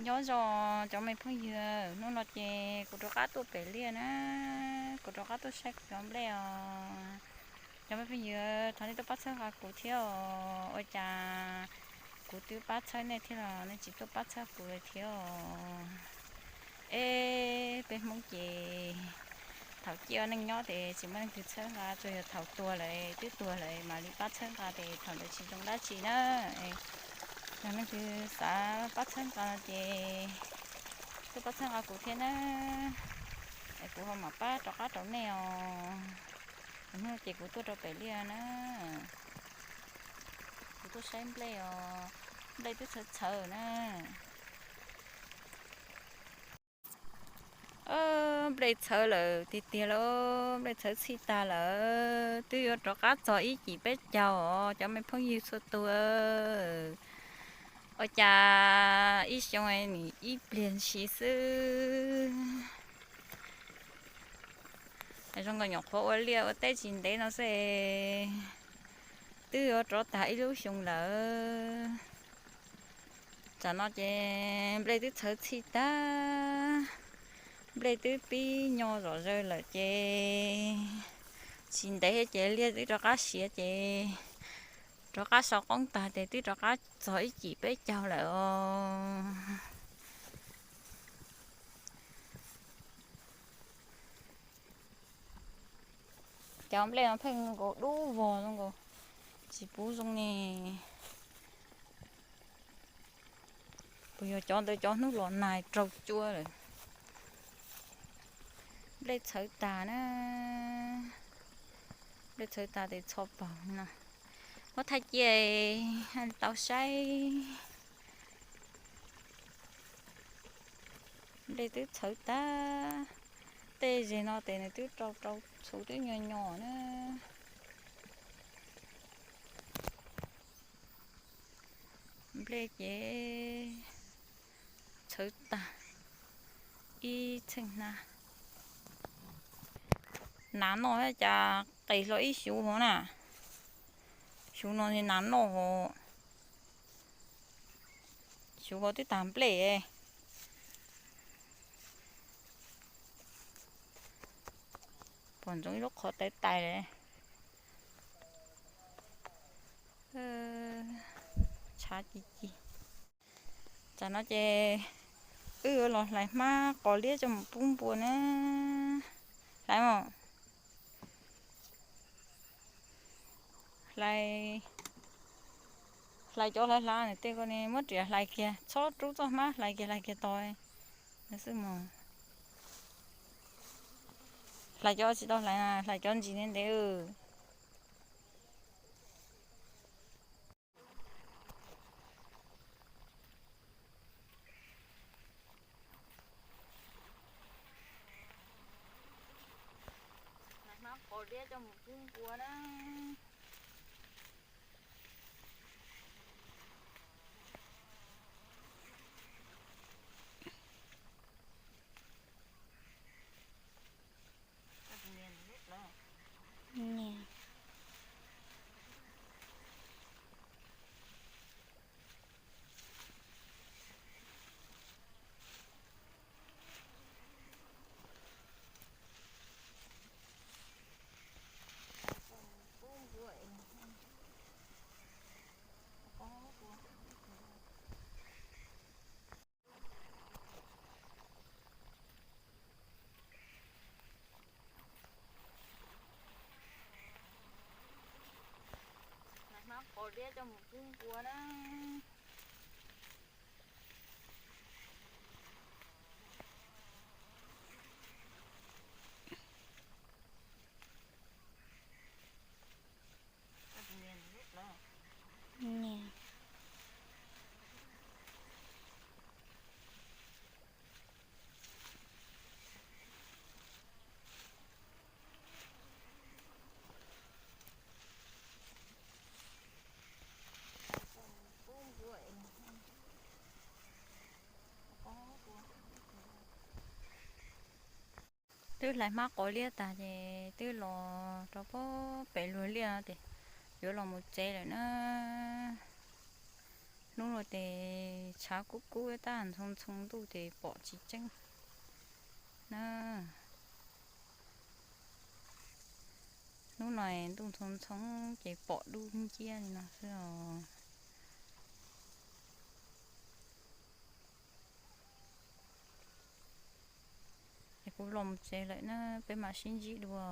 Nyob zoo cov me phooj ywg, hnub no ces kuv rov qab tuaj pem liaj na, kuv rov qab tuaj saib kuv cov nplej os. Cov me phooj ywg, thov nej tuaj pab txhawb nqa kuv thiab os, ua cas kuv twb pab txhawb nej thiab los nej tsis tuaj pab txhawb kuv li thiab os. Eb, peb Hmoob ces thaum ciaj ua neej nyob ces tsis muaj leej twg txhawb nqa, tsuas yog thaum tuag lawm, twb tuag lawm mam li pab txhawb nqa ces thaum ntawd tsis zoo dab tsi na. Yog leej twg xav pab txhawb nqa no ces tuaj pab txhawb nqa kuv thiab na, es kuv ho mam pab rov qab rau nej os. Hnub no ces kuv tuaj rau pem liaj na, kuv tuaj saib nplej os, nplej twb txhawv txhawv na. Nplej txhawv lawm tiag tiag lauj, nplej txhawv txhij tag lawm, twb yuav rov qab txog ib cim peb caug os cov me phooj ywg txhua tus. Ua cas ib xyoo nim ib pliag ntshis xwb, zoo nkaus nyuam qhuav ua liaj ua teb tsis ntev no xwb, twb yuav rov tag ib lub xyoo lawm. Tsam no ces nplej twb txhawv txhij tag, nplej twb pib nyo zom zaws lawm ces tsis ntev ces liaj twb rov qab siav ces rov qab sau qoob tag ces twb rov qab txog ib cim peb caug lawm os. Cov nplej no pheej zoo nkaus dub vog zoo nkaus tsis pub zoo ne. Puas yog cov ntawd cov hnub los nag raug cua lawm. Nplej txhawv tas na, nplej txhawv tas tes txho paug no. Muab thaij cia tau saib. Nplej twb txhawv tag, tej zeg no tes nws twb rau rau txhuv twb nyuag nyuag na. Nplej ces txhawv tag ib txheej hnab. Nas noj cas qis hlo ib xyuv hov na. Xyuv no nas noj hov. Xyuv hov twb tag nplej. Pom ntsoov ib lub qhov tawv tais lawm. Tshav ci ci. Tsam no ces wb yuav los hlais hmab qos liab coj mus pub npua na. Hlais mas. Hlais, hlais cov hlav hlav tej ko ne muab riam hlais kiag, txhob rub txoj hmab, hlais kiag hlais kiag tog xwb mas. Hlais cov tsis tau hlais na, hlais cov ntsis ntev ntev. Hlais hmab qos liab coj mus pub npua na. Hlais hmab qos liab coj mus pub npua na. Twb hlais hmab qos liab tag ces twb los rau pem luag liaj no ces yuav los mus tsev lawm na. Hnub no ces tshav kub kub tab ntxhoo ntxhoo ntuj ces pom tsis tseeb na. Hnub no ntuj ntxhoo ntxhoo ces pom dub nciab li no xwb os. Es kuv los mus tsev lawm na, peb mam sib ntsib dua.